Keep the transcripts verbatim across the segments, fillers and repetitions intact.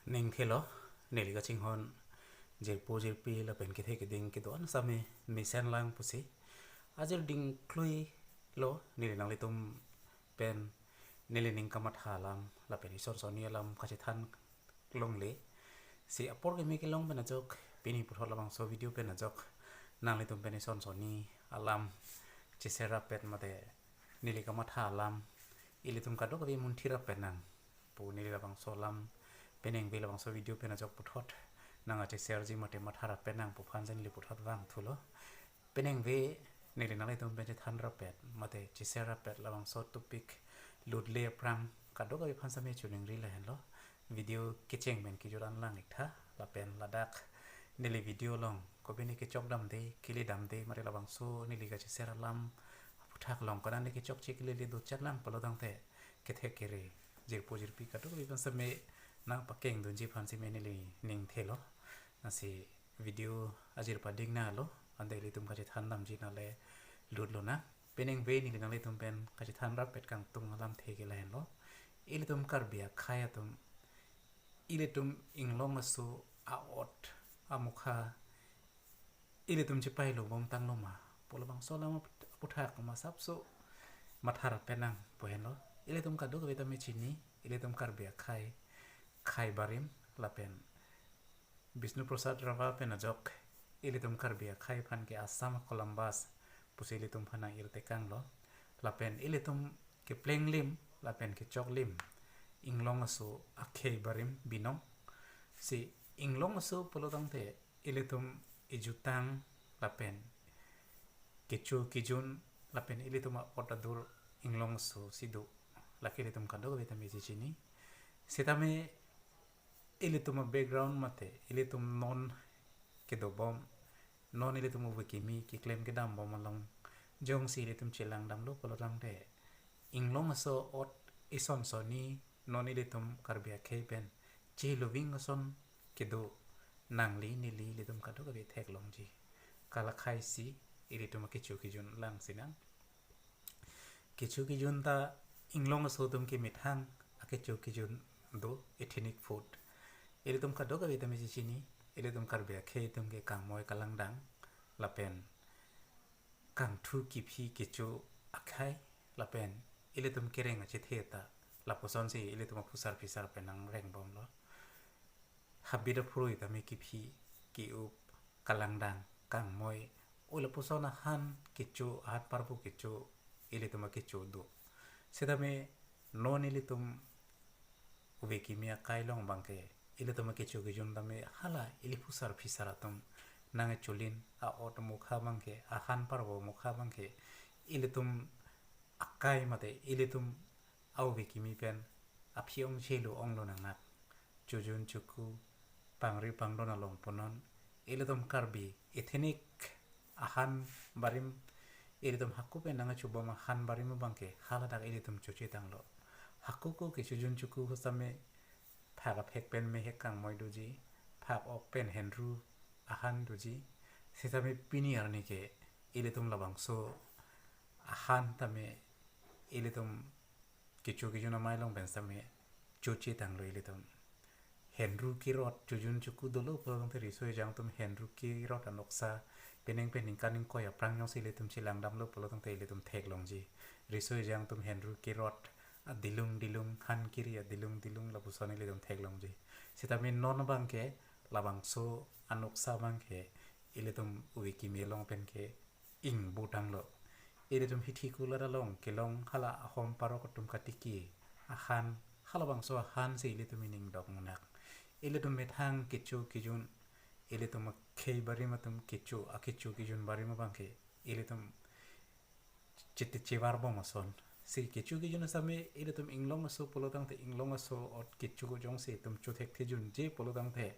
Ning thelo, neli kachinghon jirpo jirpi lapen kethe keding kedo-an same mesen lang pusi. Ajir ding klui lo, neli nanglitum pen neli ning kamatha alam lapen ison sonni alam kachethan longle. Si apor keme kelong pen ajok, pini puthot labangso video pen ajok nanglitum pen ison sonni alam cheser rapet mate neli kamatha alam ilitum kadokave munthi rapet nang pu neli labangso alam penengve labangso video pen ajok puthot nang acheserji mate matha rapet nang pu aphan si neli puthot vangthulo. Penengve neli nanglitum pen chethan rapet mate cheser rapet labangso topic lutle aphrang kadokave aphan same choningri lahenlo. Video kecheng pen kejut an lang iktha lapen ladak neli video along kopine kechok damde, kele damde, mari labangso neli kacheser alam aphuthak along konane kechokche kelele dochat lang pulo tangte kethe kere, jirpo jirpi kadokave aphan same nangpakeng dunji aphan seme neli ning thelo. Lasi video ajir pading nalo, ante ilitum kachethan damji nale lut lonang. Penengve neli nanglitum pen kachethan rapet kangtung alamthe ke lahenlo. Ilitum Karbi akhei atum, ilitum inglong aso a-ot amokha ilitum chepailo bom tanglo ma pu labangso alam aphuthak masapso matha rapet nang pu henlo. Ilitum kadokave tame chini, ilitum Karbi akhei, khei barim lapen Bishnu Prasad Rawa pen ajok ilitum Karbi akhei aphan ke Assam Columbus pusi ilitum aphan nang-irtekanglo. Lapen ilitum keplenglim lapen kechoklim inglong aso akhei barim binong. Si inglong aso pulo tangte ilitum ejutang lapen kecho kejun lapen ilitum a-ot adur inglong aso si do, lake ilitum kadokave tame chechini. Sitame ilitum a-background mate ilitum non kedobom, non ilitum ove kimi keklem kedambom along jongsi ilitum chelang damlo pulo tangte inglong aso ot ison sonni non ilitum Karbi akhei pen cheloving ason kedo nangli neli ilitum kadokave theklongji. Kalakhai si ilitum akecho kejun lang sinang. Kecho kejun ta inglong aso atum kemethang akecho kejun do, ethnic food. Ilitum kadokave tame chechini, ilitum Karbi akhei atum ke kangmoi kalangdang lapen kangthu kephi kecho akhei lapen ilitum kereng achethe ta lapuson si ilitum aphusar phisar pen nang rengbomlo. Habit aphurui tame kephi, ke-up, kalangdang, kangmoi, o lapuson ahan kecho, ahan parbo kecho ilitum akecho do. Sitame non ilitum ove kimi akai along abangke ilitum akecho kejun tame hala ili phusar phisar atum nangcholin a-ot amokha abangke, ahan parbo amokha abangke ilitum akai mate ilitum a-ove kimi pen aphi ong chelo onglo nangnak. Chojun choku, pangri pangdon along punon, ilitum Karbi ethnic ahan barim, ilitum hako pen nangchobom ahan barim abangke haladak ilitum chochetanglo. Hako ko ke chojun choku ko sitame phak aphek pen mehek kangmoi doji, phak ok pen henru ahan doji. Sitame pini arni ke ilitum labangso ahan tame ilitum kecho kejun amei along pen sitame chochetanglo ilitum. Henru kerot, chojun choku dolo pulo tangte riso ejang atum henru kerot anoksa, penang pen ningkan ingkoi aphrang jongsi ilitum chelang damlo pulo tangte ilitum theklongji. Riso ejang atum henru kerot adilung dilung, han kiri adilung dilung lapuson ilitum theklongji. Sitame non abangke labangso anoksa abangke ilitum ove kimi along pen ke ingbutanglo. Ilitum hithi kulat along kelong hala ahom parok atum katiki ahan, halabangso ahan si ilitum ining dok munak. Ilitum methang kecho kejun, ilitum akhei barim atum kecho, akecho kejun barim abangke ilitum chete chevar bom ason. Si kecho kejun asame ilitum inglong aso pulo tangte inglong aso ot kecho jongsi itum chothekthejunje pulo tangte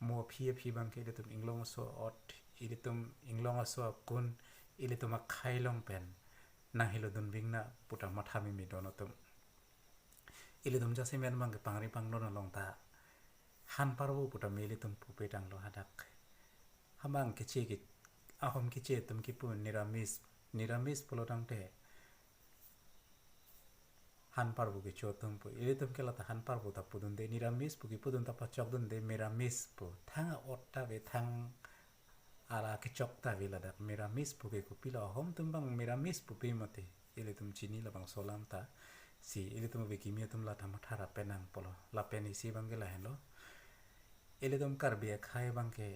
mo aphi aphi abangke ilitum inglong aso ot, ilitum inglong aso akun, ilitum akhei along pen nanghelo dunbing na puta matha meme don atum. Ilitum jasemet abangke pangri pangdon along ta han parbo puta me ilitum pupetanglo hadak. Hamang keche ke ahom keche atum kipu niramis, niramis pulo tangte han parbo kecho atum pu. Ilitum ke lata han parbo ta pudunde, niramis pu kipudun ta pachokdunde, miramis pu. Thang a-ot ta ave, thang ala kechok ta ave ladak. Miramis pu ke kopilo, ahom atum abang miramis pupe mati. Ilitum chini labangso alam ta. Si ilitum ave kimi atum lata mathara penang pulo. Lapen isi abang ke lahenlo. Ilitum Karbi akhei abang ke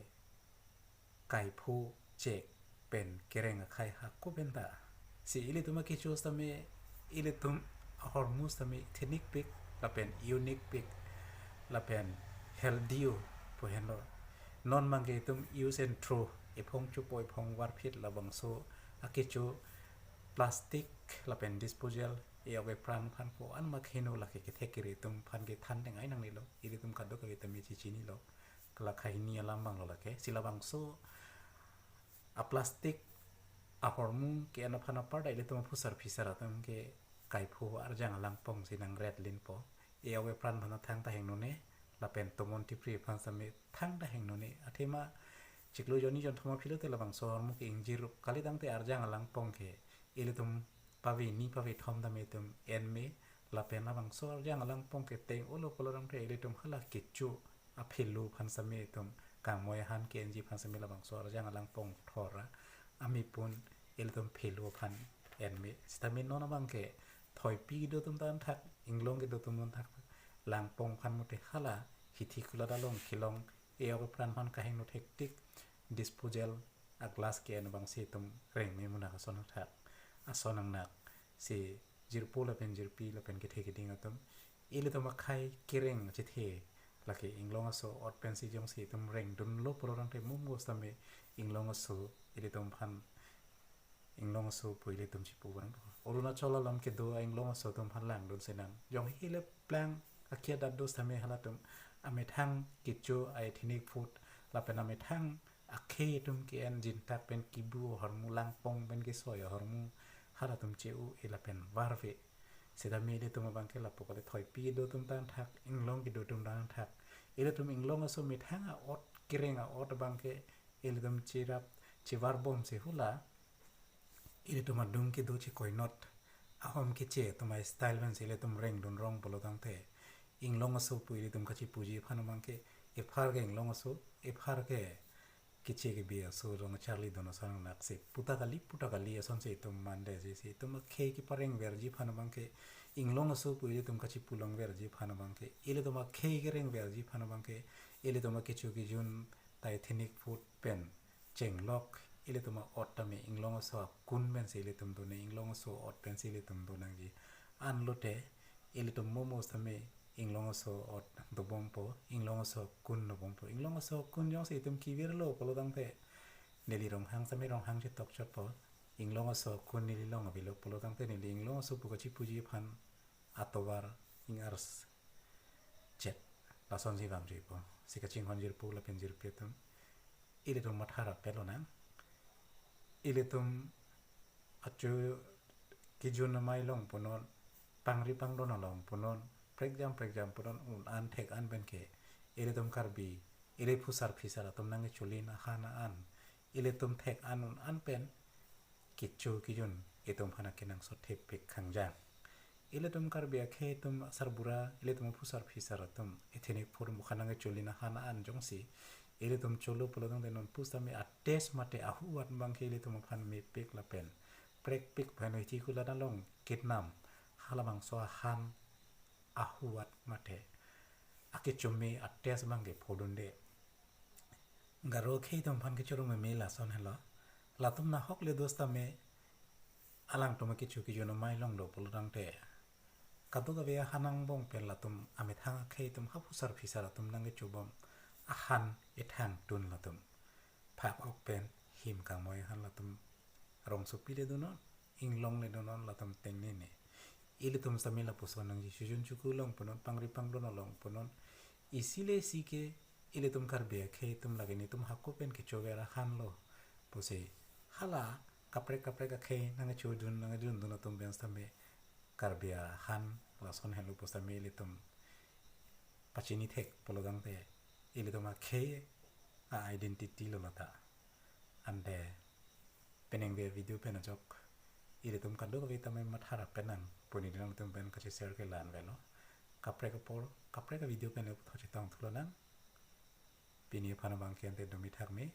kaiphu chek pen kereng akhei hako pen ta. Si ilitum akecho sitame ilitum ahormu sitame ethnic pik lapen unique pik lapen healthy o pu henlo. Non abang ke itum use and throw, ephong chopo ephong varphit labangso akecho, plastic lapen disposal, e-ok epran aphan ko-an ma kheno, lake kethek kere atum aphan ke than tengai nangnelo, ilitum kadokave tame chechinilo. Kala kahini alam abang lo lake. Si labangso a-plastic ahormu ke-en aphan apar ta ilitum aphusar phisar atum ke kaiphu arjang alangpong si nang ret linpo. E-ok epran aphan thang ta hengnone, lapen tomon tipri aphan sitame thang ta hengnone. Athema chiklo jonni jonthom aphi lote labangso ahormu ke ingjir kalidang te arjang alangpong ke ilitum pave ni pave thom tame itum en me, lapen labangso arjang alangpong ke teng-olo pulo tangte ilitum hala kecho aphelu aphan sitame itum kangmoi ahan ke-enji aphan sitame labangso arjang alangpong thora amipun ilitum phelu aphan en me. Sitame non abang ke thoipi kedo atum ta an thak, inglong kedo atum ta an thak, langpong aphan mate hala hithi kulat along kelong, e-ok epran aphan kahingno thektik, disposal a-glass ke-en abang si itum reng me munak ason thak, ason nangnak. Si jirpo lapen jirpi lapen kethe keding atum, ilitum akhei kereng chethe lake inglong aso ot pensi jongsi itum rengdunlo pulo tangte mum gos tame inglong aso ilitum aphan, inglong aso pu ilitum chipu abang. Arunachal alam kedo inglong aso atum aphan langdun sinang. Jong hile plang akia dat dos tame halatum amethang kecho a-ethnic food lapen amethang akhei atum ke-en jintak pen kibu ahormu, langpong pen kesoi ahormu halatum che-u-e lapen varve. Sitame ilitum abang ke lapu kali, thoipi kedo atum ta an thak, inglong kedo atum ta an thak. Ilitum inglong aso methang a-ot, kereng a-ot abang ke ilitum cherap chevarbom si hula ilitum adung kedo chekoinot, ahom keche atum a-style pensi ilitum rengdun rong pulo tangte, inglong aso pu ilitum kachipuji aphan abang ke, ephar ke inglong aso, ephar ke keche kebi aso, rong charlidun ason nangnak. Si puta kali, puta kali asonsi itum mandetji. Si itum akhei kepareng verji aphan abang ke, inglong aso pu ilitum kachipu long verji aphan abang ke, ilitum akhei kereng verji aphan abang ke, ilitum akecho kejun ta ethnic food pen chenglok, ilitum a-ot tame inglong aso akun pensi ilitum done, inglong aso ot pensi ilitum do nangji. Anlote ilitum momo sitame inglong aso ot dobompo, inglong aso akun dobompo. Inglong aso akun jongsi itum kevirlo pulo tangte, neli Ronghang sitame Ronghang chetok chotpo, inglong aso akun neli long avelo pulo tangte neli inglong aso pu kachipuji aphan atovar ing-archet lasonsi vangjuipo. Si kachinghon jirpo lapen jirpi atum, ilitum mathara pelo nang. Ilitum acho kejun amei long punon, pangri pangdon along punon, prekjam prekjam punon, un an thek an pen ke ilitum Karbi, ili phusar phisar atum nangkecholin ahan an, ilitum thek an un an pen kecho kejun itum aphan akenangsot thepik khangjang. Ilitum Karbi akhei atum asarbura, ilitum aphusar phisar atum ethnic food mukha nangkecholin ahan an jongsi ilitum cholo pulo tangte non pusitame a-taste mate ahuat abang ke ilitum aphan mepik lapen prekpik pen hithi kulat along kitnam halabangso ahan ahuat mate akechome a-taste abang ke phodunde. Garo akhei atum aphan kechoro meme lason helo. Latum nahok le dos tame alangtum akecho kejun amei longlo pulo tangte, kadokave ahan angbong pen latum amethang akhei atum, haphusar phisar atum nangkechobom ahan ethang tun latum. Phak ok pen him kangmoi ahan latum rongsopi le donon, inglong le donon, latum tengnene. Ilitum sitame lapuson nangji, chojun choku long punon, pangri pangdon along punon, isi le isi ke ilitum Karbi akhei atum lake netum hako pen kechover ahan lo pusi hala kaprek kaprek akhei nangchojun nangjundun atum pen sitame Karbi ahan lason helo pusitame ilitum pachini thek pulo tangte ilitum akhei a-identity lo lata. Ante peningve video pen ajok Ilitum kadokave tame matharap pen nang puni di nangtum pen kacheshare ke la-an avelo. Kaprek apor, kaprek a-video pen le puthot chetong thu lonang. Pini aphan abang ke ante dumi thak me.